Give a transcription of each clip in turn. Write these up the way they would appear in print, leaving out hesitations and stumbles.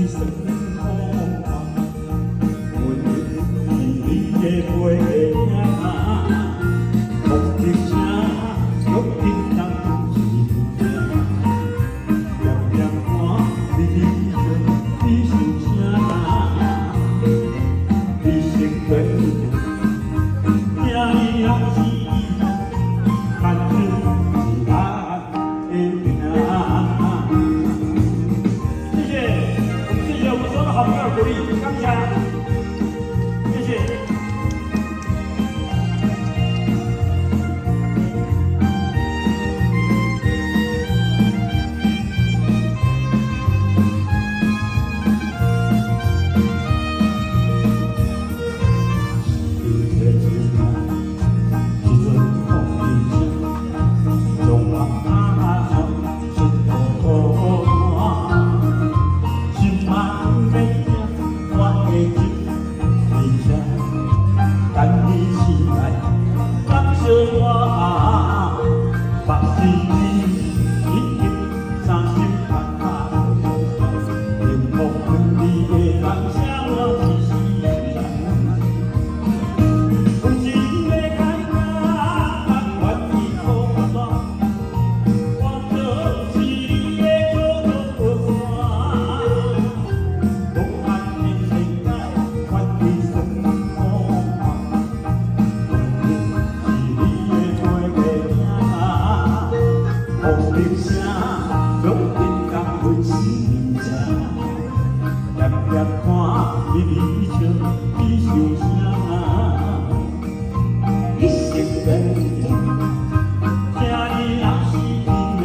酸苦寒，阮是你的陪影。风笛聲，約定當心聲，點點看，微微笑，你想啥？你是天，聽你人是牽手是咱的命。謝謝，我們謝謝我們所有的好朋友的鼓勵，感謝，謝謝。你的情啊，一陣風鈴聲，將人壓出出孤單。心愛的疼，我的情你聽，等你醒來，人相活，目是你已經三心萬下，幸福你的人聲我是死人。有情的愛甲願意孤單，我就是你的靠山。無限的世界，願意酸苦寒，阮是你的陪影。風鈴聲，約定共阮心聲，點點看，微微笑，你想啥？你是天，聽你若是命，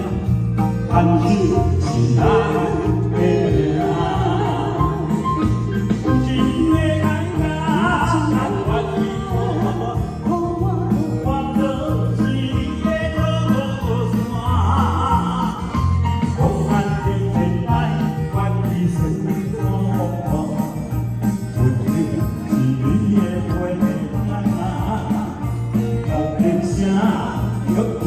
牽手是咱的命。有情的愛甲願意孤單，我就是你的靠山。無限的情愛，願意酸苦寒，阮是你的陪影。風鈴聲，約定